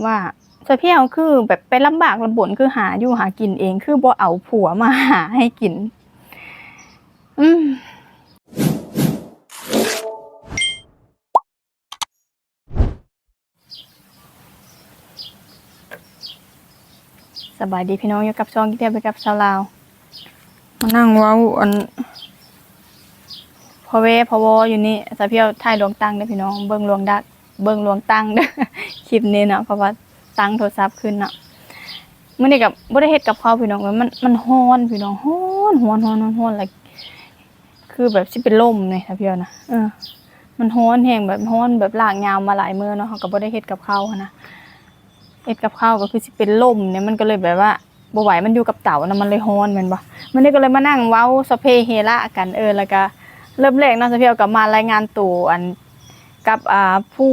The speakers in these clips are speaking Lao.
ວ່າສາວພຽວຄືແບບໄປລຳບາກລຳບົນ ຄືຫາຢູ່ຫາກິນເອງ ຄືບໍ່ເອົາຜົວມາຫາໃຫ້ກິນ. ອືມ ສະບາຍດີພີ່ນ້ອງ ຢູ່ກັບຊ່ອງກິນແທ້ໄປກັບຊາວລາວ. ມານັ່ງເວົ້າອັນ ພະແວພະວອຢູ່ນີ້ ສາວພຽວຖ່າຍລວງຕັ້ງເດີພີ່ນ້ອງ ເບິ່ງລວງດັກ ເບິ່ງລວງຕັ້ງເດີ ຄລິບນີ້ເນາະ ເພາະວ່າຕັ້ງໂທລະສັບຂຶ້ນເນາະ. ມື້ນີ້ກໍບໍ່ໄດ້ເຮັດກັບເຂົ້າພີ່ນ້ອງ ມັນ ມັນຮ້ອນພີ່ນ້ອງ ຮ້ອນ ຮ້ອນ ຮ້ອນ ຮ້ອນ ແລ້ວ ຄືແບບຊິເປັນລົມນີ້ ສາວພຽວນະ ເອີ ມັນຮ້ອນແຮງ ແບບຮ້ອນແບບລາກຍາວມາຫຼາຍມື້ເນາະ ເຮົາກໍບໍ່ໄດ້ເຮັດກັບເຂົ້າຫັ້ນນະ ເຮັດກັບເຂົ້າກໍຄືຊິເປັນລົມນີ້ ມັນກໍເລີຍແບບວ່າບໍ່ໄຫວ ມັນຢູ່ກັບເຕົານະ ມັນເລີຍຮ້ອນແມ່ນບໍ່. ມື້ນີ້ກໍເລີຍມານັ່ງເວົ້າສະເພເຮລະກັນ ເອີ ແລ້ວກໍເລີ່ມແລກເນາະ ສາວພຽວກໍມາລາຍງານໂຕ ອັນ ກັບ ອ່າ ຜູ້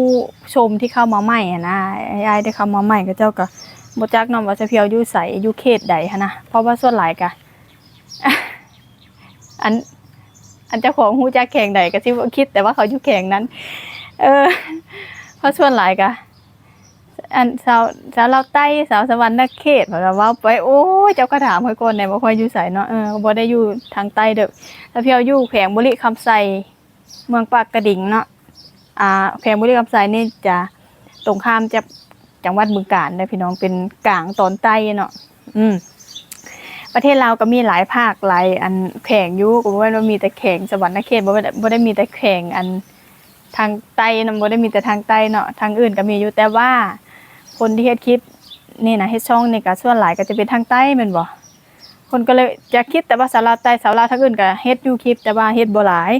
ຊົມທີ່ເຂົ້າມາໃໝ່ຫັ້ນນະ ອ້າຍໆທີ່ເຂົ້າມາໃໝ່ ເຂົາເຈົ້າກໍບໍ່ຈັກເນາະວ່າສາວພຽວຢູ່ໃສ ຢູ່ເຂດໃດຫັ້ນນະ ເພາະວ່າສ່ວນຫຼາຍກໍ ອັນ ອັນເຈົ້າຂອງຮູ້ຈັກແຂວງໃດກໍຊິຄິດແຕ່ວ່າເຂົາຢູ່ແຂວງນັ້ນ ເອີ ເພາະສ່ວນຫຼາຍກໍ ອັນຊາວ ຊາວລາວໃຕ້ ຊາວສະຫວັນນະເຂດ ເພິ່ນກໍເວົ້າໄປ ໂອ້ຍ ເຈົ້າກໍຖາມຂ້ອຍກ່ອນແດ່ວ່າຂ້ອຍຢູ່ໃສເນາະ ເອີ ບໍ່ໄດ້ຢູ່ທາງໃຕ້ເດີ້ ສາວພຽວຢູ່ແຂວງບໍລິຄຳໄຊ ເມືອງປາກກະດິງເນາະ ອ່າ ແຂວງບໍລິຄຳໄຊນີ້ຈະຕົງຂ້າມຈາກຈັງຫວັດບຶງການເດີ້ພີ່ນ້ອງ ເປັນກາງຕອນໃຕ້ເນາະ. ອືມ ປະເທດລາວກໍມີຫຼາຍພາກຫຼາຍອັນແຂວງຢູ່ ກໍບໍ່ແມ່ນວ່າມີແຕ່ແຂວງສະຫວັນນະເຂດ ບໍ່ແມ່ນ ບໍ່ໄດ້ມີແຕ່ແຂວງອັນທາງໃຕ້ນຳ ບໍ່ໄດ້ມີແຕ່ທາງໃຕ້ເນາະ ທາງອື່ນກໍມີຢູ່ ແຕ່ວ່າຄົນທີ່ເຮັດຄລິບນີ້ນະ ເຮັດຊ່ອງນີ້ກໍສ່ວນຫຼາຍກໍຈະເປັນທາງໃຕ້ແມ່ນບໍ່? ເພິ່ນກໍເລີຍຈະຄິດແຕ່ວ່າສາວລາວໃຕ້ ສາວລາວທາງອື່ນກໍເຮັດຢູ່ຄລິບ ແຕ່ວ່າເຮັດບໍ່ຫຼາຍ.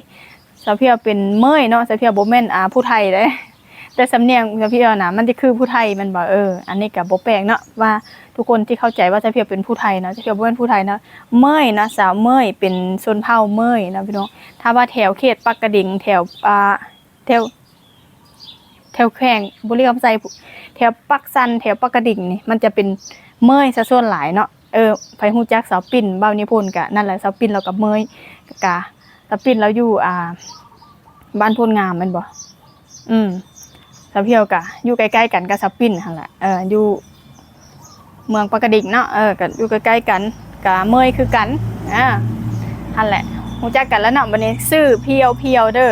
ສາວພຽວເປັນເໝີຍເນາະ ສາວພຽວບໍ່ແມ່ນ ອ່າ ຜູ້ໄທເດ້ ແຕ່ສຳນຽງສາວພຽວນະ ມັນຈະຄືຜູ້ໄທແມ່ນບໍ່? ເອີ ອັນນີ້ກໍບໍ່ແປກເນາະ ວ່າທຸກຄົນທີ່ເຂົ້າໃຈວ່າສາວພຽວເປັນຜູ້ໄທເນາະ ສາວພຽວບໍ່ແມ່ນຜູ້ໄທເນາະ ເໝີຍນະ ສາວເໝີຍ ເປັນຊົນເຜົ່າເໝີຍເນາະພີ່ນ້ອງ. ຖ້າວ່າແຖວເຂດປາກກະດິງ ແຖວ ອ່າ ແຖວ ແຖວແຂວງບໍລິຄຳໄຊ ແຖວປາກຊັນ ແຖວປາກກະດິງນີ້ ມັນຈະເປັນເໝີຍຊະສ່ວນຫຼາຍເນາະ. ເອີ ໃຜຮູ້ຈັກສາວປິ່ນ ເວົ້າຍີ່ປຸ່ນກະນັ້ນແຫຼະ ສາວປິ່ນລາວກະເໝີຍ ກະສາວປິ່ນລາວຢູ່ ອ່າ ບ້ານໂພນງາມແມ່ນບໍ່? ອືມ ສາວພຽວກະຢູ່ໃກ້ໆກັນກັບສາວປິ່ນຫັ້ນແຫຼະ ເອີ ຢູ່ ເມືອງປາກກະດິງເນາະ ເອີ ກໍຢູ່ໃກ້ໆກັນ ກໍເໝີຍຄືກັນ ອ່າ ຫັ້ນແຫຼະ ຮູ້ຈັກກັນແລ້ວເນາະ. ບັດນີ້ຊື່ພຽວໆເດີ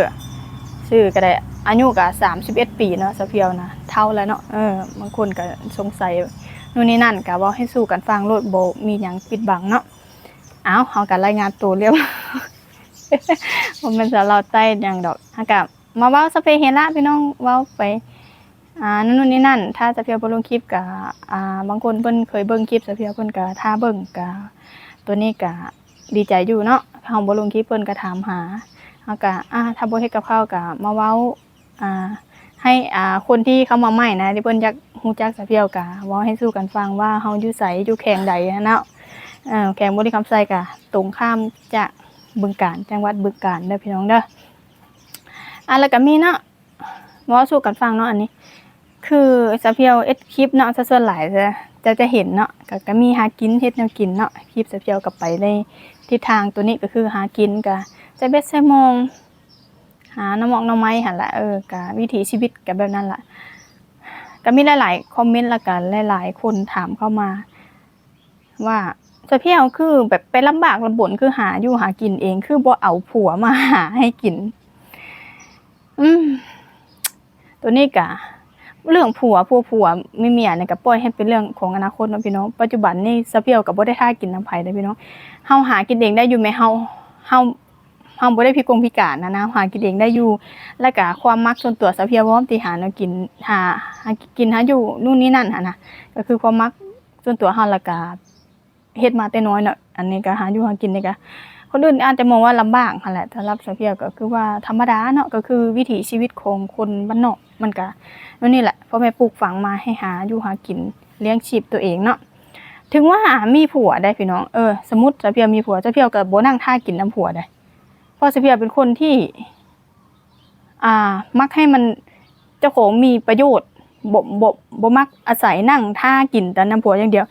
ຊື່ກໍໄດ້ ອາຍຸກໍສາມສິບເອັດປີເນາະ ສາວພຽວນະ ເຖົ້າແລ້ວເນາະ ເອີ ບາງຄົນກໍສົງໄສ ໂນ່ນນີ້ນັ້ນ ກໍເວົ້າໃຫ້ສູ່ກັນຟັງໂລດ ບໍ່ມີຫຍັງປິດບັງເນາະ. ອ້າວ ເຮົາກໍລາຍງານໂຕລຽບ ບໍ່ແມ່ນສາວລາວໃຕ້ຫຍັງດອກ ເຮົາກໍມາເວົ້າສະເພເຮລະ ພີ່ນ້ອງ ເວົ້າໄປ ອ່າ ນັ້ນໂນ່ນນີ້ນັ້ນ ຖ້າສາວພຽວບໍ່ລົງຄລິບກະ ອ່າ ບາງຄົນເພິ່ນເຄີຍເບິ່ງຄລິບສາວພຽວ ເພິ່ນກະຖ້າເບິ່ງ ກະ ໂຕນີ້ກະດີໃຈຢູ່ເນາະ. ເຮົາບໍ່ລົງຄລິບ ເພິ່ນກະຖາມຫາ ເຮົາກະ ອ່າ ຖ້າບໍ່ເຮັດກັບເຂົ້າກະມາເວົ້າ ອ່າ ໃຫ້ ອ່າ ຄົນທີ່ເຂົ້າມາໃໝ່ນະ ທີ່ເພິ່ນຢາກຮູ້ຈັກສາວພຽວ ກະເວົ້າໃຫ້ສູ່ກັນຟັງວ່າເຮົາຢູ່ໃສ ຢູ່ແຂວງໃດຫັ້ນເນາະ. ເອີ ແຂວງບໍລິຄຳໄຊ ກະຕົງຂ້າມຈາກບຶງການ ຈັງຫວັດບຶງການເດີ ພີ່ນ້ອງເດີ. ອ່າ ແລ້ວກະມີເນາະ ເວົ້າສູ່ກັນຟັງເນາະ ອັນນີ້ຄືສາວພຽວເຮັດຄລິບເນາະ ສ່ວນຫຼາຍຈະ ຈະ ຈະເຫັນເນາະ ກະ ກະມີຫາກິນ ເຮັດແນວກິນເນາະ. ຄລິບສາວພຽວກະໄປໃນທິດທາງໂຕນີ້ ກະຄືຫາກິນ ກະໃສ່ເບັດໃສ່ໝ່ອງ ຫາໜໍ່ໝອກໜໍ່ໄມ້ຫັ້ນລະ ເອີ ກະວິຖີຊີວິດກະແບບນັ້ນລະ. ກະມີຫຼາຍໆຄອມເມັນ ແລ້ວກະຫຼາຍໆຄົນຖາມເຂົ້າມາ ວ່າສາວພຽວຄືແບບໄປລຳບາກລຳບົນ ຄືຫາຢູ່ຫາກິນເອງ ຄືບໍ່ເອົາຜົວມາຫາໃຫ້ກິນ. ອືມ ໂຕນີ້ກະເລື່ອງຜົວ ຜົວ ຜົວ ເມຍ ເມຍນີ້ກະປ່ອຍໃຫ້ເປັນເລື່ອງຂອງອະນາຄົດເນາະພີ່ນ້ອງ. ປັດຈຸບັນນີ້ສາວພຽວກະບໍ່ໄດ້ຖ້າກິນນຳໃຜເດ້ພີ່ນ້ອງ ເຮົາຫາກິນເອງໄດ້ຢູ່ແມ້ ເຮົາ ເຮົາ ເຮົາບໍ່ໄດ້ພິກກົງພິການນະ ເຮົາຫາກິນເອງໄດ້ຢູ່ ແລ້ວກະຄວາມມັກສ່ວນຕົວສາວພຽວພ້ອມທີ່ຫາແນວກິນ ຫາ ຫາກິນຫາຢູ່ນູ່ນນີ້ນັ້ນຫັ້ນນະ ກະຄືຄວາມມັກ ສ່ວນຕົວເຮົາ ແລ້ວກະເຮັດມາແຕ່ນ້ອຍເນາະ ອັນນີ້ກະຫາຢູ່ຫາກິນນີ້ກະ ຄົນອື່ນອາດຈະມອງວ່າລຳບາກຫັ້ນແຫຼະ ສຳລັບສາວພຽວກະຄືວ່າທຳມະດາເນາະ ກະຄືວິຖີຊີວິດຂອງຄົນບ້ານນອກ ມັນກະແນວນີ້ແຫຼະ ພໍ່ແມ່ປູກຝັງມາໃຫ້ຫາຢູ່ຫາກິນລ້ຽງຊີບຕົວເອງເນາະ. ເຖິງວ່າມີຜົວໄດ໋ພີ່ນ້ອງ ເອີ ສົມມຸດສາວພຽວມີຜົວ ສາວພຽວກະບໍ່ນັ່ງຖ້າກິນນຳຜົວໄດ໋ ເພາະສາວພຽວເປັນຄົນທີ່ ອ່າ ມັກໃຫ້ມັນ ເຈົ້າຂອງມີປະໂຫຍດ ບໍ່ ບໍ່ ບໍ່ມັກອາໄສນັ່ງຖ້າກິນແຕ່ນຳຜົວຢ່າງດຽວ.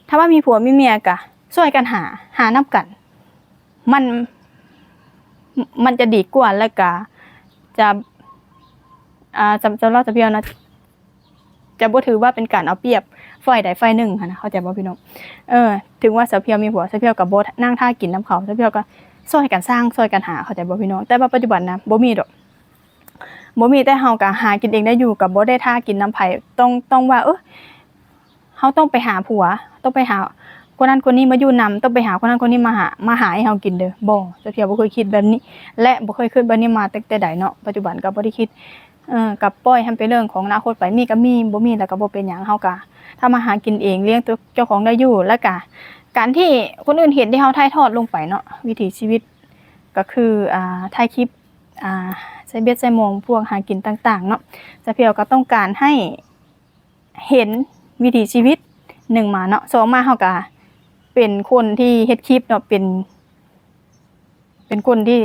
ຖ້າວ່າມີຜົວມີເມຍກະຊ່ວຍກັນຫາ ຫານຳກັນ ມັນ ມັນຈະດີກວ່າ ແລ້ວກະຈະ ອ່າ ສຳ ສຳລັບສາວພຽວນະ ຈະບໍ່ຖືວ່າເປັນການເອົາປຽບຝ່າຍໃດຝ່າຍໜຶ່ງຫັ້ນນະ ເຂົ້າໃຈບໍ່ພີ່ນ້ອງ? ເອີ ເຖິງວ່າສາວພຽວມີຜົວ ສາວພຽວກໍບໍ່ນັ່ງຖ້າກິນນຳເຂົາ ສາວພຽວກໍຊ່ອຍກັນສ້າງ ຊ່ອຍກັນຫາ ເຂົ້າໃຈບໍ່ພີ່ນ້ອງ? ແຕ່ວ່າປັດຈຸບັນນະ ບໍ່ມີດອກ ບໍ່ມີ ແຕ່ເຮົາກໍຫາກິນເອງໄດ້ຢູ່ ກໍບໍ່ໄດ້ຖ້າກິນນຳໃຜ ຕ້ອງ ຕ້ອງວ່າ ເອີ ເຮົາຕ້ອງໄປຫາຜົວ ຕ້ອງໄປຫາຄົນນັ້ນຄົນນີ້ມາຢູ່ນຳ ຕ້ອງໄປຫາຄົນນັ້ນຄົນນີ້ມາຫາ ມາຫາໃຫ້ເຮົາກິນເດີ້ ບໍ່ ສາວພຽວບໍ່ເຄີຍຄິດແບບນີ້ ແລະ ບໍ່ເຄີຍຄິດແບບນີ້ມາຕັ້ງແຕ່ໃດເນາະ ປັດຈຸບັນກໍບໍ່ໄດ້ຄິດ ເອີ ກໍປ່ອຍໃຫ້ມັນເປັນເລື່ອງຂອງອະນາຄົດໄປ ມີກໍມີ ບໍ່ມີແລ້ວກໍບໍ່ເປັນຫຍັງ ເຮົາກໍທຳມາຫາກິນເອງ ລ້ຽງຕົວເຈົ້າຂອງໄດ້ຢູ່ ແລ້ວກໍການທີ່ຄົນອື່ນເຫັນທີ່ເຮົາຖ່າຍທອດລົງໄປເນາະ ວິຖີຊີວິດ ກໍຄື ອ່າ ຖ່າຍຄລິບ ອ່າ ໃສ່ເບັດໃສ່ມອງ ພວກຫາກິນຕ່າງໆເນາະ ສາວພຽວກໍຕ້ອງການໃຫ້ ເຫັນວິຖີຊີວິດ ໜຶ່ງມາເນາະ ສອງມາເຮົາກະເປັນຄົນທີ່ເຮັດຄລິບເນາະ ເປັນ ເປັນຄົນທີ່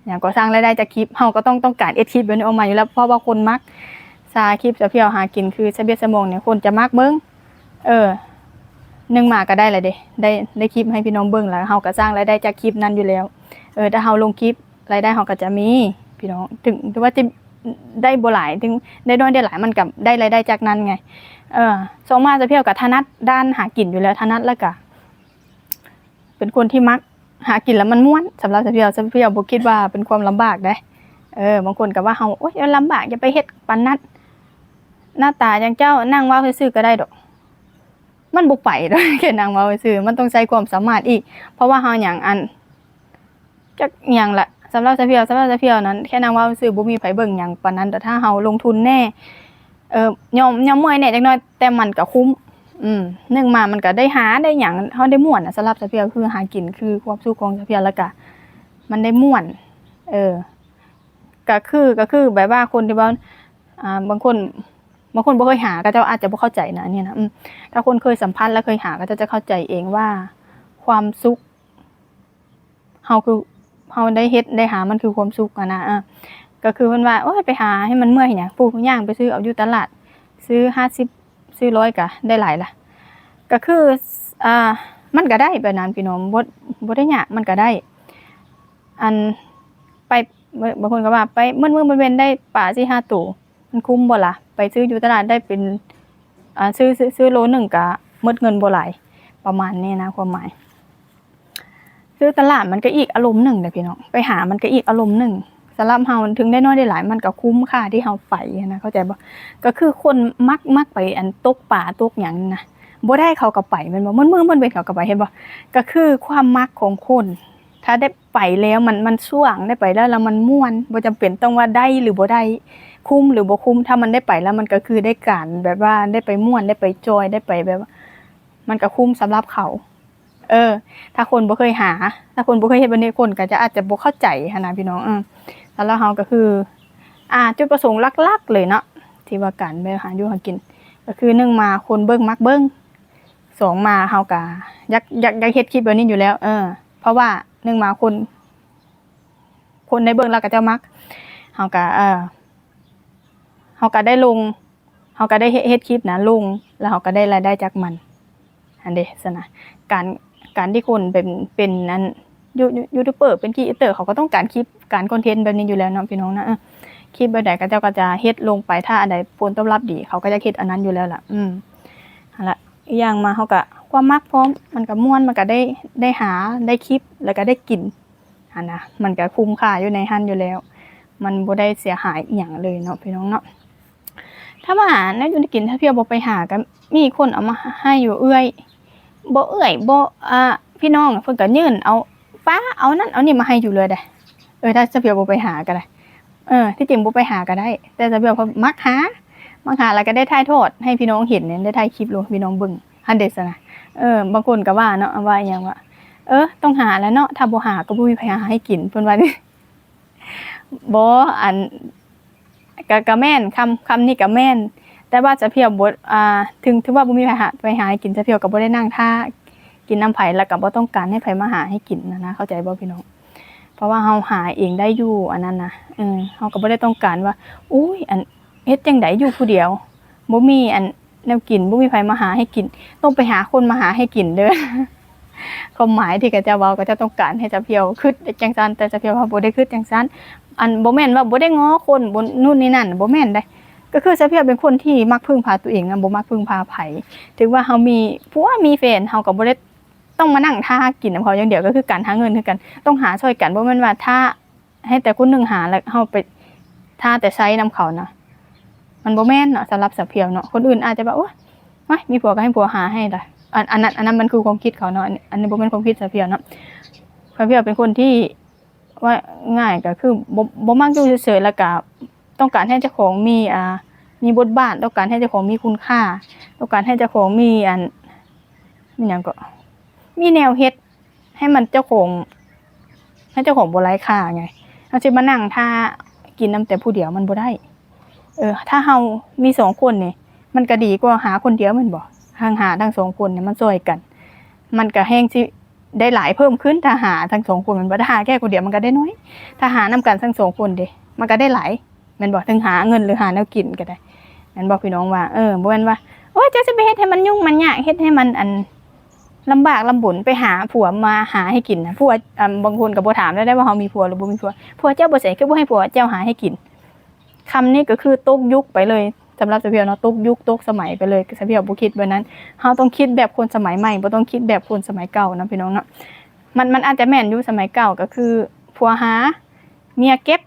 ຫຍັງກໍສ້າງລາຍໄດ້ຈາກຄລິບ ເຮົາກໍຕ້ອງ ຕ້ອງການເຮັດຄລິບແບບນີ້ອອກມາຢູ່ແລ້ວ ເພາະວ່າຄົນມັກ ສາ ຄລິບສາວພຽວຫາກິນຄືສະເບັດສະໝອງນີ້ ຄົນຈະມັກເບິ່ງ ເອີ ໜຶ່ງມາກໍໄດ້ລະເດ ໄດ້ ໄດ້ຄລິບໃຫ້ພີ່ນ້ອງເບິ່ງ ແລ້ວເຮົາກໍສ້າງລາຍໄດ້ຈາກຄລິບນັ້ນຢູ່ແລ້ວ ເອີ ຖ້າເຮົາລົງຄລິບ ລາຍໄດ້ເຮົາກໍຈະມີພີ່ນ້ອງ ເຖິງ ເຖິງວ່າຈະໄດ້ບໍ່ຫຼາຍ ເຖິງໄດ້ໜ້ອຍໄດ້ຫຼາຍ ມັນກໍໄດ້ລາຍໄດ້ຈາກນັ້ນໄງ ເອີ ສອງມາສາວພຽວກໍຖະໜັດດ້ານຫາກິນຢູ່ແລ້ວ ຖະໜັດ ແລ້ວກໍເປັນຄົນທີ່ມັກຫາກິນແລ້ວມັນມ່ວນ ສຳລັບສາວພຽວ ສາວພຽວບໍ່ຄິດວ່າເປັນຄວາມລຳບາກເດ້ ເອີ ບາງຄົນກໍວ່າເຮົາ ໂອ້ຍ ລຳບາກ ຢ່າໄປເຮັດປານນັ້ນ ໜ້າຕາຢ່າງເຈົ້າ ນັ່ງເວົ້າຊື່ໆກໍໄດ້ດອກ ມັນບໍ່ໄປດອກ ແຄ່ນັ່ງເວົ້າຊື່ໆ ມັນຕ້ອງໃຊ້ຄວາມສາມາດອີກ ເພາະວ່າເຮົາຫຍັງ ອັນ ຈັກຫຍັງລະ ສຳລັບສາວພຽວ ສຳລັບສາວພຽວນັ້ນ ແຄ່ນັ່ງເວົ້າຊື່ໆ ບໍ່ມີໃຜເບິ່ງຫຍັງປານນັ້ນ ແຕ່ຖ້າເຮົາລົງທຶນແດ່ ເອີ ຍອມ ຍອມເມື່ອຍແດ່ຈັກໜ້ອຍ ແຕ່ມັນກໍຄຸ້ມ ອືມ ໜຶ່ງມາມັນກໍໄດ້ຫາໄດ້ຫຍັງ ເຮົາໄດ້ມ່ວນນະ ສຳລັບສາວພຽວ ຄືຫາກິນ ຄືຄວາມສຸກຂອງສາວພຽວ ແລ້ວກໍມັນໄດ້ມ່ວນ ເອີ ກໍຄື ກໍຄືແບບວ່າຄົນທີ່ວ່າ ອ່າ ບາງຄົນ ບາງຄົນບໍ່ເຄີຍຫາ ເຂົາເຈົ້າອາດຈະບໍ່ເຂົ້າໃຈນະ ອັນນີ້ນະ ອືມ ຖ້າຄົນເຄີຍສຳຜັດ ແລະ ເຄີຍຫາ ເຂົາເຈົ້າຈະເຂົ້າໃຈເອງວ່າ ຄວາມສຸກ ເຮົາຄື ເຮົາໄດ້ເຮັດໄດ້ຫາ ມັນຄືຄວາມສຸກຫັ້ນນະ ເອີ ກໍຄືເພິ່ນວ່າ ໂອ້ຍ ໄປຫາໃຫ້ມັນເມື່ອຍຫຍັງ ປູ ຍ່າງໄປຊື້ເອົາຢູ່ຕະຫຼາດ ຊື້ຫ້າສິບ ຊື້ຮ້ອຍກໍໄດ້ຫຼາຍລະ ກໍຄື ອ່າ ມັນກໍໄດ້ແບບນັ້ນພີ່ນ້ອງ ບໍ່ ບໍ່ໄດ້ຍາກ ມັນກໍໄດ້ ອັນ ໄປ ບາງຄົນກໍວ່າ ໄປເໝິດມື້ເໝິດເວັນໄດ້ປາສີ່ຫ້າໂຕ ມັນຄຸ້ມບໍ່ລະ? ໄປຊື້ຢູ່ຕະຫຼາດໄດ້ເປັນ ອ່າ ຊື້ ຊື້ ຊື້ໂລໜຶ່ງກະໝົດເງິນບໍ່ຫຼາຍ ປະມານນີ້ນະ ຄວາມໝາຍ ຊື້ຕະຫຼາດມັນກະອີກອາລົມໜຶ່ງເດ້ພີ່ນ້ອງ ໄປຫາມັນກະອີກອາລົມໜຶ່ງ ສຳລັບເຮົາເຖິງໄດ້ໜ້ອຍໄດ້ຫຼາຍ ມັນກະຄຸ້ມຄ່າທີ່ເຮົາໄປຫັ້ນນະ ເຂົ້າໃຈບໍ່? ກະຄືຄົນມັກ ມັກໄປອັນຕົກປາຕົກຫຍັງນີ້ນະ ບໍ່ໄດ້ເຂົາກະໄປແມ່ນບໍ່? ໝົດມື້ໝົດເວັນເຂົາກະໄປ ເຫັນບໍ່? ກະຄືຄວາມມັກຂອງຄົນ ຖ້າໄດ້ໄປແລ້ວມັນ ມັນຊ່ວງ ໄດ້ໄປແລ້ວ ແລ້ວມັນມ່ວນ ບໍ່ຈຳເປັນຕ້ອງວ່າໄດ້ຫຼືບໍ່ໄດ້ ຄຸ້ມຫຼືບໍ່ຄຸ້ມ ຖ້າມັນໄດ້ໄປແລ້ວມັນກໍຄືໄດ້ການແບບວ່າໄດ້ໄປມ່ວນ ໄດ້ໄປຈອຍ ໄດ້ໄປແບບວ່າ ມັນກໍຄຸ້ມສຳລັບເຂົາ ເອີ ຖ້າຄົນບໍ່ເຄີຍຫາ ຖ້າຄົນບໍ່ເຄີຍເຮັດແບບນີ້ ຄົນກໍຈະອາດຈະບໍ່ເຂົ້າໃຈຫັ້ນນະພີ່ນ້ອງ ເອີ ແລ້ວເຮົາກໍຄື ອ່າ ຈຸດປະສົງຫຼັກໆເລີຍເນາະ ທີ່ວ່າການໄປຫາຢູ່ຫາກິນ ກໍຄືໜຶ່ງມາຄົນເບິ່ງມັກເບິ່ງ ສອງມາເຮົາກະຢາກ ຢາກ ຢາກເຮັດຄລິບແບບນີ້ຢູ່ແລ້ວ ເອີ ເພາະວ່າໜຶ່ງມາຄົນ ຄົນໄດ້ເບິ່ງແລ້ວເຂົາເຈົ້າມັກ ເຮົາກະ ເອີ ເຮົາກະໄດ້ລົງ ເຮົາກະໄດ້ເຮັດ ເຮັດຄລິບນະລົງ ແລ້ວເຮົາກະໄດ້ລາຍໄດ້ຈາກມັນ ຫັ້ນເດ ຊັ້ນນະ ການ ການທີ່ຄົນເປັນ ເປັນອັນ ຢູ ຢູທູບເບີ ເປັນຄຣີເອເຕີ ເຂົາກໍຕ້ອງການຄລິບ ການຄອນເທັນແບບນີ້ຢູ່ແລ້ວເນາະພີ່ນ້ອງນະ ເອີ ຄລິບແບບໃດເຂົາເຈົ້າກໍຈະເຮັດລົງໄປ ຖ້າອັນໃດຜົນຕອບຮັບດີ ເຂົາກໍຢາກເຮັດອັນນັ້ນຢູ່ແລ້ວລະ ອືມ ຫັ້ນລະ ອີກຢ່າງມາເຮົາກະຄວາມມັກພ້ອມ ມັນກະມ່ວນ ມັນກະໄດ້ ໄດ້ຫາ ໄດ້ຄລິບ ແລ້ວກະໄດ້ກິນ ຫັ້ນນະ ມັນກະຄຸ້ມຄ່າຢູ່ໃນຫັ້ນຢູ່ແລ້ວ ມັນບໍ່ໄດ້ເສຍຫາຍອີ່ຫຍັງເລີຍເນາະພີ່ນ້ອງເນາະ ຖ້າວ່າແນວຢູ່ແນວກິນ ຖ້າພຽວບໍ່ໄປຫາ ກະມີຄົນເອົາມາໃຫ້ຢູ່ ເອື້ອຍ ບໍ່ເອື້ອຍ ບໍ່ ອ່າ ພີ່ນ້ອງ ເພິ່ນກະຍື່ນເອົາປາ ເອົານັ້ນເອົານີ້ມາໃຫ້ຢູ່ເລີຍເດ້ ເອີ ຖ້າ ຖ້າພຽວບໍ່ໄປຫາກະໄດ້ ເອີ ທີ່ຈິງບໍ່ໄປຫາກະໄດ້ ແຕ່ສາວພຽວມັກຫາ ມັກຫາແລ້ວກະໄດ້ຖ່າຍທອດໃຫ້ພີ່ນ້ອງເຫັນ ໄດ້ຖ່າຍຄລິບລົງໃຫ້ພີ່ນ້ອງເບິ່ງ ຫັ້ນເດຊັ້ນນະ ເອີ ບາງຄົນກະວ່າເນາະ ວ່າອີ່ຫຍັງວ່າ ເອີ ຕ້ອງຫາແຫຼະເນາະ ຖ້າບໍ່ຫາກະບໍ່ມີໃຜຫາໃຫ້ກິນ ເພິ່ນວ່າ ບໍ່ ອັນ ກະ ກະແມ່ນ ຄຳ ຄຳນີ້ກະແມ່ນ ແຕ່ວ່າສາວພຽວບໍ່ ອ່າ ເຖິງ ເຖິງວ່າບໍ່ມີໃຜຫາ ໄປຫາໃຫ້ກິນ ສາວພຽວກະບໍ່ໄດ້ນັ່ງຖ້າກິນນຳໃຜ ແລ້ວກະບໍ່ຕ້ອງການໃຫ້ໃຜມາຫາໃຫ້ກິນຫັ້ນນະ ເຂົ້າໃຈບໍ່ພີ່ນ້ອງ? ເພາະວ່າເຮົາຫາເອງໄດ້ຢູ່ ອັນນັ້ນນະ ເອີ ເຮົາກໍບໍ່ໄດ້ຕ້ອງການວ່າ ໂອ້ຍ ອັນ ເຮັດຈັ່ງໃດຢູ່ຜູ້ດຽວ ບໍ່ມີ ອັນ ແນວກິນ ບໍ່ມີໃຜມາຫາໃຫ້ກິນ ຕ້ອງໄປຫາຄົນມາຫາໃຫ້ກິນເດີ້ ຄວາມໝາຍທີ່ເຂົາເຈົ້າເວົ້າ ເຂົາເຈົ້າຕ້ອງການໃຫ້ສາວພຽວຄຶດຈັ່ງຊັ້ນ ແຕ່ສາວພຽວວ່າບໍ່ໄດ້ຄຶດຈັ່ງຊັ້ນ ອັນ ບໍ່ແມ່ນວ່າບໍ່ໄດ້ງໍຄົນ ບໍ່ ນູ້ນນີ້ນັ້ນ ບໍ່ແມ່ນໃດ ກໍຄືສາວພຽວເປັນຄົນທີ່ມັກເພິ່ງພາຕົວເອງນະ ບໍ່ມັກເພິ່ງພາໃຜ. ເຖິງວ່າເຮົາມີຜົວມີແຟນ ເຮົາກໍບໍ່ໄດ້ຕ້ອງມານັ່ງຖ້າກິນນຳເຂົາຢ່າງດຽວ, ກໍຄືການຫາເງິນຄືກັນ ຕ້ອງຫາຊ່ອຍກັນ. ບໍ່ແມ່ນວ່າຖ້າໃຫ້ແຕ່ຄົນໜຶ່ງຫາ ແລ້ວເຮົາໄປຖ້າແຕ່ໃຊ້ນຳເຂົານະ ມັນບໍ່ແມ່ນເນາະ. ສຳລັບສາວພຽວເນາະ ຄົນອື່ນອາດຈະແບບ ໂອ້ຍ ມາ ມີຜົວກໍໃຫ້ຜົວຫາໃຫ້ລະ ອັນ ອັນນັ້ນ ອັນນັ້ນມັນຄືຄວາມຄິດເຂົາເນາະ. ອັນ ອັນນີ້ບໍ່ແມ່ນຄວາມຄິດສາວພຽວເນາະ. ສາວພຽວເປັນຄົນທີ່ ເວົ້າງ່າຍກໍຄືບໍ່ ບໍ່ມັກຢູ່ເສີຍໆ ແລ້ວກໍຕ້ອງການໃຫ້ເຈົ້າຂອງມີ ອ່າ ມີບົດບາດ, ຕ້ອງການໃຫ້ເຈົ້າຂອງມີຄຸນຄ່າ, ຕ້ອງການໃຫ້ເຈົ້າຂອງມີອັນ ມີຫຍັງເກາະ ມີແນວເຮັດໃຫ້ມັນເຈົ້າຂອງ ໃຫ້ເຈົ້າຂອງບໍ່ໄຮ້ຄ່າໄງ. ເຮົາຊິມານັ່ງຖ້າກິນນຳແຕ່ຜູ້ດຽວມັນບໍ່ໄດ້. ເອີ ຖ້າເຮົາມີສອງຄົນນີ້ ມັນກໍດີກວ່າຫາຄົນດຽວແມ່ນບໍ່? ຫາ ຫາທັງສອງຄົນນີ້ມັນຊ່ອຍກັນ ມັນກໍແຮ່ງຊິ ໄດ້ຫຼາຍເພີ່ມຂຶ້ນ ຖ້າຫາທັງສອງຄົນແມ່ນບໍ່? ຖ້າຫາແຄ່ຄົນດຽວມັນກໍໄດ້ໜ້ອຍ ຖ້າຫານຳກັນທັງສອງຄົນເດ ມັນກໍໄດ້ຫຼາຍແມ່ນບໍ່? ເຖິງຫາເງິນ ຫຼື ຫາແນວກິນກໍໄດ້ແມ່ນບໍ່ ພີ່ນ້ອງ? ວ່າ ເອີ ບໍ່ແມ່ນວ່າ ໂອ້ຍ ເຈົ້າຊິໄປເຮັດໃຫ້ມັນຫຍຸ້ງມັນຍາກ ເຮັດໃຫ້ມັນ ອັນ ລຳບາກລຳບົນ ໄປຫາຜົວມາຫາໃຫ້ກິນນະ. ຜົວ ອາ ບາງຄົນກໍບໍ່ຖາມແລ້ວໄດ໋ວ່າເຮົາມີຜົວ ຫຼື ບໍ່ມີຜົວ. ຜົວເຈົ້າໄປໃສ ຄືບໍ່ໃຫ້ຜົວເຈົ້າຫາໃຫ້ກິນ? ຄຳນີ້ກໍຄືຕົກຍຸກໄປເລີຍ ສຳລັບສາວພຽວເນາະ ຕົກຍຸກຕົກສະໄໝໄປເລີຍ. ສາວພຽວບໍ່ຄິດແບບນັ້ນ ເຮົາຕ້ອງຄິດແບບຄົນສະໄໝໃໝ່ ບໍ່ຕ້ອງຄິດແບບຄົນສະໄໝເກົ່າເນາະ ພີ່ນ້ອງເນາະ. ມັນ ມັນອາດຈະແມ່ນຢູ່ສະໄໝເກົ່າ ກໍຄືຜົວຫາ ເມຍເກັບ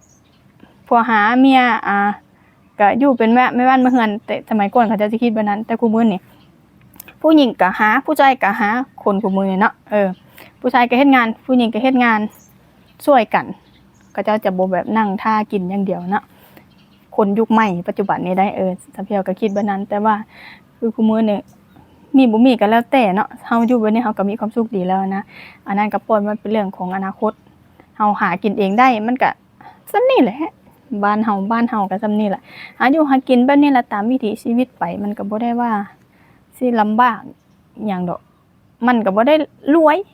ຜົວຫາ ເມຍ ອ່າ ກໍຢູ່ເປັນແມ່ ແມ່ບ້ານແມ່ເຮືອນ ແຕ່ສະໄໝກ່ອນເຂົາເຈົ້າຊິຄິດແບບນັ້ນ ແຕ່ຄູ່ມື້ນີ້ ຜູ້ຍິງກໍຫາ ຜູ້ຊາຍກໍຫາ ຄົນຄູ່ມື້ນີ້ເນາະ ເອີ ຜູ້ຊາຍກໍເຮັດງານ ຜູ້ຍິງກໍເຮັດງານ ຊ່ວຍກັນ ເຂົາເຈົ້າຈະບໍ່ແບບນັ່ງຖ້າກິນຢ່າງດຽວເນາະ. ຄົນຍຸກໃໝ່ປັດຈຸບັນນີ້ໄດ໋ ເອີ ສາວພຽວກໍຄິດແບບນັ້ນ ແຕ່ວ່າຄືຄູ່ມື້ນີ້ ມີບໍ່ມີກໍແລ້ວແຕ່ເນາະ ເຮົາຢູ່ແບບນີ້ເຮົາກໍມີຄວາມສຸກດີແລ້ວນະ. ອັນນັ້ນກໍປ່ອຍມັນເປັນເລື່ອງຂອງອະນາຄົດ ເຮົາຫາກິນເອງໄດ້ ມັນກໍສ່ຳນີ້ແຫຼະ ບ້ານເຮົາ ບ້ານເຮົາກໍສ່ຳນີ້ແຫຼະ ຫາຢູ່ຫາກິນແບບນີ້ລະ ຕາມວິຖີຊີວິດໄປ ມັນກໍບໍ່ໄດ້ວ່າຊິລຳບາກຫຍັງດອກ. ມັນກໍບໍ່ໄດ້ລວຍ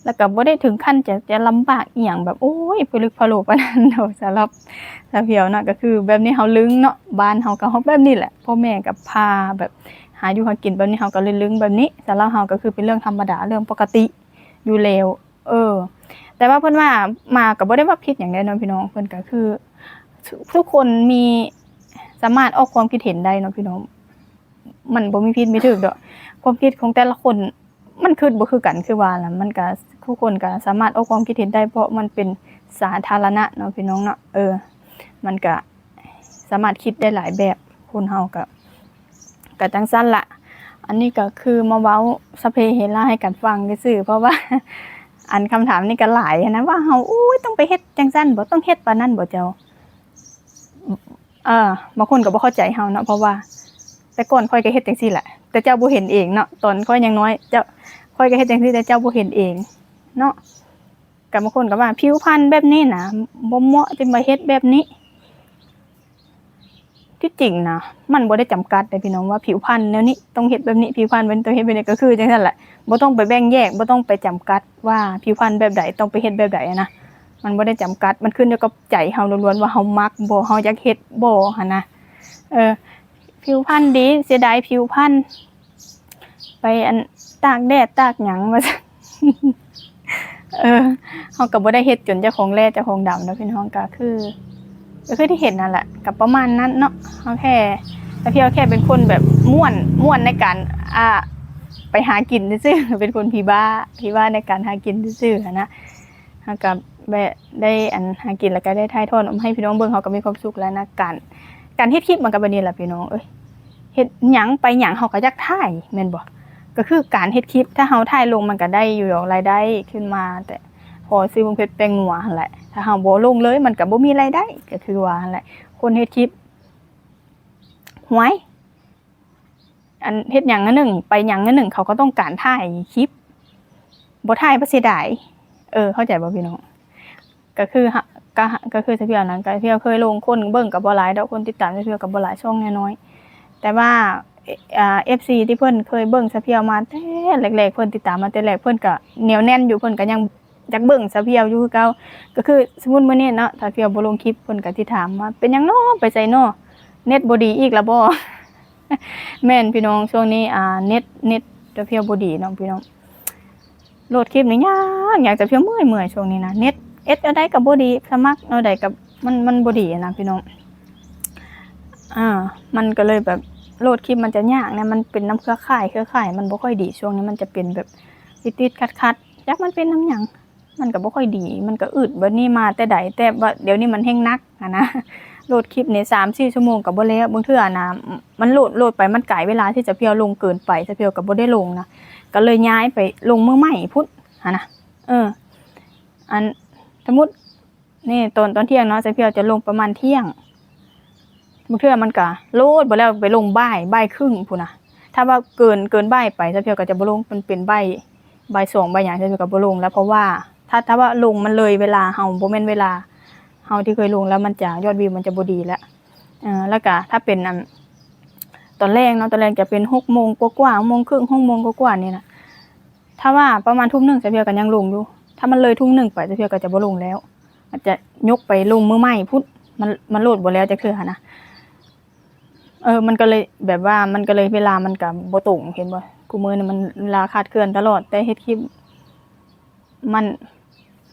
ແລ້ວກໍບໍ່ໄດ້ເຖິງຂັ້ນຈະ ຈະລຳບາກອີ່ຫຍັງແບບ ໂອ້ຍ ພິລຶກພະໂລປານນັ້ນດອກ. ສຳລັບສາວພຽວນະ ກໍຄືແບບນີ້ເຮົາລຶ້ງເນາະ ບ້ານເຮົາກໍຮອກແບບນີ້ແຫຼະ ພໍ່ແມ່ກໍພາແບບຫາຢູ່ຫາກິນແບບນີ້ ເຮົາກໍເລີຍລຶ້ງແບບນີ້. ສຳລັບເຮົາກໍຄືເປັນເລື່ອງທຳມະດາ ເລື່ອງປົກກະຕິຢູ່ແລ້ວ ເອີ ແຕ່ວ່າເພິ່ນວ່າມາກໍບໍ່ໄດ້ວ່າຜິດຫຍັງໃດເນາະ ພີ່ນ້ອງ. ເພິ່ນກໍຄື ທຸກຄົນມີ ສາມາດອອກຄວາມຄິດເຫັນໄດ້ເນາະ ພີ່ນ້ອງ. ມັນບໍ່ມີຜິດມີຖືກດອກ ຄວາມຄິດຂອງແຕ່ລະຄົນ ມັນຄິດບໍ່ຄືກັນ ຄືວ່າລະ ມັນກະ ທຸກຄົນກະສາມາດອອກຄວາມຄິດເຫັນໄດ້ ເພາະມັນເປັນສາທາລະນະເນາະ ພີ່ນ້ອງເນາະ. ເອີ ມັນກະສາມາດຄິດໄດ້ຫຼາຍແບບ ຄົນເຮົາກະ ກະຈັ່ງຊັ້ນລະ. ອັນນີ້ກະຄືມາເວົ້າສະເພເຮລາໃຫ້ກັນຟັງຊື່ໆ ເພາະວ່າ ອັນຄຳຖາມນີ້ກະຫຼາຍຫັ້ນນະ ວ່າເຮົາ ໂອ້ຍ ຕ້ອງໄປເຮັດຈັ່ງຊັ້ນບໍ່ ຕ້ອງເຮັດປານນັ້ນບໍ່ເຈົ້າ? ເອີ ບາງຄົນກໍບໍ່ເຂົ້າໃຈເຮົາເນາະ ເພາະວ່າແຕ່ກ່ອນຂ້ອຍກໍເຮັດຈັ່ງຊີ້ແຫຼະ ແຕ່ເຈົ້າບໍ່ເຫັນເອງເນາະ. ຕອນຂ້ອຍຍັງນ້ອຍ ເຈົ້າ ຂ້ອຍກໍເຮັດຈັ່ງຊີ້ ແຕ່ເຈົ້າບໍ່ເຫັນເອງເນາະ. ກໍບາງຄົນກໍວ່າຜິວພັນແບບນີ້ນະ ບໍ່ເໝາະທີ່ມາເຮັດແບບນີ້. ທີ່ຈິງນະ ມັນບໍ່ໄດ້ຈຳກັດເດ້ພີ່ນ້ອງ ວ່າຜິວພັນແນວນີ້ຕ້ອງເຮັດແບບນີ້ ຜິວພັນແບບນີ້ຕ້ອງເຮັດແບບນີ້ ກໍຄືຈັ່ງຊັ້ນແຫຼະ. ບໍ່ຕ້ອງໄປແບ່ງແຍກ ບໍ່ຕ້ອງໄປຈຳກັດວ່າຜິວພັນແບບໃດຕ້ອງໄປເຮັດແບບໃດນະ. ມັນບໍ່ໄດ້ຈຳກັດ ມັນຂຶ້ນຢູ່ກັບໃຈເຮົາລ້ວນໆ ວ່າເຮົາມັກບໍ່ ເຮົາຢາກເຮັດບໍ່ຫັ້ນນະ. ເອີ ຜິວພັນດີ ເສຍດາຍຜິວພັນ ໄປອັນຕາກແດດຕາກຫຍັງວ່າຊັ້ນ. ເອີ ເຮົາກໍບໍ່ໄດ້ເຮັດຈົນເຈົ້າຂອງແຫຼ້ເຈົ້າຂອງດຳເນາະ ພີ່ນ້ອງ. ກໍຄື ກໍຄືທີ່ເຫັນນັ້ນແຫຼະ ກໍປະມານນັ້ນເນາະ. ເຮົາແຄ່ ແຕ່ພຽງແຄ່ເປັນຄົນແບບມ່ວນ ມ່ວນໃນການ ອ່າ ໄປຫາກິນຊື່ໆ ເປັນຄົນຜີບ້າ ຜີບ້າໃນການຫາກິນຊື່ໆຫັ້ນນະ. ເຮົາກໍແບບໄດ້ອັນຫາກິນ ແລ້ວກໍໄດ້ຖ່າຍທອດອອກມາໃຫ້ພີ່ນ້ອງເບິ່ງ ເຮົາກໍມີຄວາມສຸກແລ້ວນະ. ການ ການເຮັດຄລິບມັນກໍແບບນີ້ແຫຼະພີ່ນ້ອງເອີຍ ເຮັດຫຍັງໄປຫຍັງເຮົາກໍຢາກຖ່າຍແມ່ນບໍ່? ກໍຄືການເຮັດຄລິບ ຖ້າເຮົາຖ່າຍລົງມັນກໍໄດ້ຢູ່ດອກ ລາຍໄດ້ຂຶ້ນມາ ແຕ່ພໍຊື້ບັກເຜັດແປ້ງນົວຫັ້ນແຫຼະ. ຖ້າເຮົາບໍ່ລົງເລີຍ ມັນກໍບໍ່ມີລາຍໄດ້ ກໍຄືວ່າຫັ້ນແຫຼະ. ຄົນເຮັດຄລິບ ຫວຍ ອັນເຮັດຫຍັງອັນໜຶ່ງ ໄປຫຍັງອັນໜຶ່ງ ເຂົາກໍຕ້ອງການຖ່າຍຄລິບ ບໍ່ຖ່າຍກໍເສຍດາຍ. ເອີ ເຂົ້າໃຈບໍ່ພີ່ນ້ອງ? ກໍຄື ກໍ ກໍຄືສະພຽວນັ້ນ ກໍສະພຽວເຄີຍລົງ ຄົນເບິ່ງກໍບໍ່ຫຼາຍດອກ ຄົນຕິດຕາມສະພຽວກໍບໍ່ຫຼາຍ ຊ່ອງນ້ອຍໆ ແຕ່ວ່າ ອ່າ ເອັຟຊີ ທີ່ເພິ່ນເຄີຍເບິ່ງສະພຽວມາແຕ່ແລກໆ ເພິ່ນຕິດຕາມມາແຕ່ແລກ ເພິ່ນກໍໜຽວແໜ້ນຢູ່ ເພິ່ນກໍຍັງ ຢາກເບິ່ງສາວພຽວຢູ່ຄືເກົ່າ. ກໍຄືສົມມຸດມື້ນີ້ເນາະ ສາວພຽວບໍ່ລົງຄລິບ ເພິ່ນກໍຊິຖາມວ່າ ເປັນຫຍັງນໍ ໄປໃສນໍ ເນັດບໍ່ດີອີກລະບໍ? ແມ່ນພີ່ນ້ອງ ຊ່ວງນີ້ ອ່າ ເນັດ ເນັດສາວພຽວບໍ່ດີເນາະພີ່ນ້ອງ. ໂຫຼດຄລິບນີ້ຍາກ ຍາກ ສາວພຽວເມື່ອຍໆ ຊ່ວງນີ້ນະ ເນັດ ເຮັດແນວໃດກໍບໍ່ດີ ສະໝັກແນວໃດກໍ ມັນ ມັນບໍ່ດີນະພີ່ນ້ອງ. ອ່າ ມັນກໍເລີຍແບບໂຫຼດຄລິບມັນຈະຍາກນະ ມັນເປັນນຳເຄືອຂ່າຍ ເຄືອຂ່າຍມັນບໍ່ຄ່ອຍດີ ຊ່ວງນີ້ມັນຈະເປັນແບບຕິດໆຂັດໆ ຈັກມັນເປັນນຳຫຍັງ ມັນກໍບໍ່ຄ່ອຍດີ ມັນກໍອືດ ບັດນີ້ມາແຕ່ໃດ ແຕ່ວ່າດຽວນີ້ມັນແຮ່ງໜັກຫັ້ນນະ ໂຫຼດຄລິບນີ້ສາມສີ່ຊົ່ວໂມງກໍບໍ່ແລ້ວ ບາງເທື່ອນະ ມັນໂຫຼດ ໂຫຼດໄປ ມັນກາຍເວລາທີ່ສາວພຽວລົງເກີນໄປ ສາວພຽວກໍບໍ່ໄດ້ລົງນະ ກໍເລີຍຍ້າຍໄປລົງມື້ໃໝ່ພຸ້ນຫັ້ນນະ ເອີ ອັນ ສົມມຸດ ນີ້ ຕອນ ຕອນທ່ຽງເນາະ ສາວພຽວຈະລົງປະມານທ່ຽງ ບາງເທື່ອມັນກະໂຫຼດບໍ່ແລ້ວ ໄປລົງບ່າຍ ບ່າຍຄຶ່ງພຸ້ນນະ ຖ້າວ່າເກີນ ເກີນບ່າຍໄປ ສາວພຽວກໍຈະບໍ່ລົງ ມັນເປັນບ່າຍ ບ່າຍສອງ ບ່າຍຫຍັງ ສາວພຽວກໍບໍ່ລົງແລ້ວ ເພາະວ່າ ຖ້າ ຖ້າວ່າລົງມັນເລີຍເວລາເຮົາ ບໍ່ແມ່ນເວລາເຮົາທີ່ເຄີຍລົງແລ້ວ ມັນຈະ ຍອດວິວມັນຈະບໍ່ດີແລ້ວ ເອີ ແລ້ວກະຖ້າເປັນ ອັນ ຕອນແລງເນາະ ຕອນແລງຈະເປັນຫົກໂມງກວ່າໆ ຫົກໂມງຄຶ່ງ ຫົກໂມງກວ່າໆນີ້ນະ ຖ້າວ່າປະມານທຸ່ມໜຶ່ງ ສາວພຽວກໍຍັງລົງຢູ່ ຖ້າມັນເລີຍທຸ່ມໜຶ່ງໄປ ສາວພຽວກໍຈະບໍ່ລົງແລ້ວ ມັນຈະຍົກໄປລົງມື້ໃໝ່ພຸ້ນ ມັນ ມັນໂຫຼດບໍ່ແລ້ວຈັກເທື່ອຫັ້ນນະ ເອີ ມັນກໍເລີຍແບບວ່າ ມັນກໍເລີຍເວລາມັນກໍບໍ່ຕົງ ເຫັນບໍ່ ຄູ່ມື້ນີ້ມັນເວລາຄາດເຄື່ອນຕະຫຼອດ ແຕ່ເຮັດຄລິບ ມັນ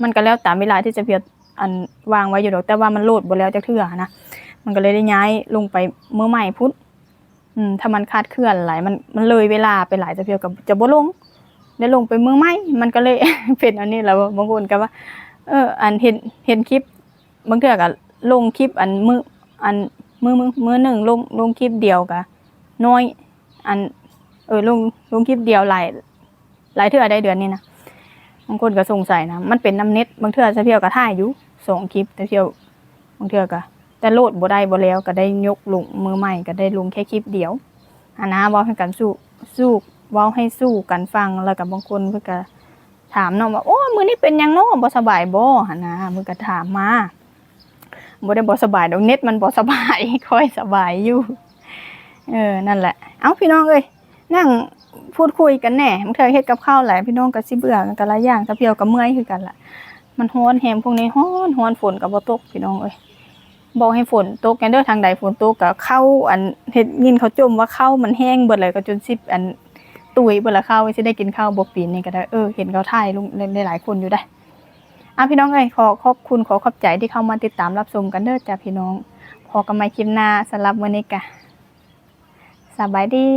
ມັນກໍແລ້ວຕາມເວລາທີ່ສາວພຽວ ອັນ ວາງໄວ້ຢູ່ດອກ ແຕ່ວ່າມັນໂຫຼດບໍ່ແລ້ວຈັກເທື່ອຫັ້ນນະ ມັນກໍເລີຍໄດ້ຍ້າຍລົງໄປມື້ໃໝ່ພຸ້ນ ອືມ ຖ້າມັນຄາດເຄື່ອນຫຼາຍ ມັນ ມັນເລີຍເວລາໄປຫຼາຍ ສາວພຽວກໍຈະບໍ່ລົງ ໄດ້ລົງໄປມື້ໃໝ່ ມັນກໍເລີຍເປັນອັນນີ້ແຫຼະ ບາງຄົນກໍວ່າ ເອີ ອັນ ເຫັນ ເຫັນຄລິບ ບາງເທື່ອກໍລົງຄລິບ ອັນ ມື້ ອັນ ມື້ ມື້ ມື້ໜຶ່ງລົງ ລົງຄລິບດຽວກໍນ້ອຍ ອັນ ເອີ ລົງ ລົງຄລິບດຽວຫຼາຍ ຫຼາຍເທື່ອໄດ໋ເດືອນນີ້ນະ ບາງຄົນກໍສົງໄສນະ ມັນເປັນນຳເນັດ ບາງເທື່ອສາວພຽວກໍຖ່າຍຢູ່ສອງຄລິບ ແຕ່ພຽວ ບາງເທື່ອກໍ ແຕ່ໂຫຼດບໍ່ໄດ້ ບໍ່ແລ້ວ ກໍໄດ້ຍົກລົງ ມື້ໃໝ່ກໍໄດ້ລົງແຄ່ຄລິບດຽວ ຫັ້ນນະ ເວົ້າໃຫ້ກັນສູ່ ສູ່ ເວົ້າໃຫ້ສູ່ກັນຟັງ ແລ້ວກໍບາງຄົນເພິ່ນກໍຖາມເນາະວ່າ ໂອ້ ມື້ນີ້ເປັນຫຍັງເນາະ ບໍ່ສະບາຍບໍ່ ຫັ້ນນະ ເພິ່ນກໍຖາມມາ ບໍ່ໄດ້ບໍ່ສະບາຍດອກ ເນັດມັນບໍ່ສະບາຍ ຂ້ອຍສະບາຍຢູ່ ເອີ ນັ້ນແຫຼະ ເອົ້າ ພີ່ນ້ອງເອີຍ ນັ່ງ ພູດຄຸຍກັນແດ່ ບາງເທື່ອເຮັດກັບເຂົ້າຫຼາຍ ພີ່ນ້ອງກໍຊິເບື່ອກັນຫຼາຍຢ່າງ ສາວພຽວກໍເມື່ອຍຄືກັນລະ ມັນຮ້ອນແຮງ ພວກນີ້ຮ້ອນ ຮ້ອນ ຝົນກໍບໍ່ຕົກ ພີ່ນ້ອງເອີຍ ບອກໃຫ້ຝົນຕົກແດ່ເດີ ທາງໃດຝົນຕົກກໍເຂົ້າ ອັນ ເຮັດ ຍິນເຂົາຈົ່ມວ່າເຂົ້າມັນແຫ້ງເບິດແລ້ວ ກໍຈົນຊິ ອັນ ຕຸ້ຍເບິດລະ ເຂົ້າ ຊິໄດ້ກິນເຂົ້າບໍ່ປີນີ້ກໍໄດ້ ເອີ ເຫັນເຂົາຖ່າຍລົງຫຼາຍໆຄົນຢູ່ໃດ໋ ອ່າ ພີ່ນ້ອງເອີຍ ຂໍຂອບຄຸນ ຂໍຂອບໃຈທີ່ເຂົ້າມາຕິດຕາມຮັບຊົມກັນເດີຈ້າ ພີ່ນ້ອງ ພໍ້ກັນໃໝ່ຄລິບໜ້າ ສຳລັບມື້ນີ້ກະ ສະບາຍດີ.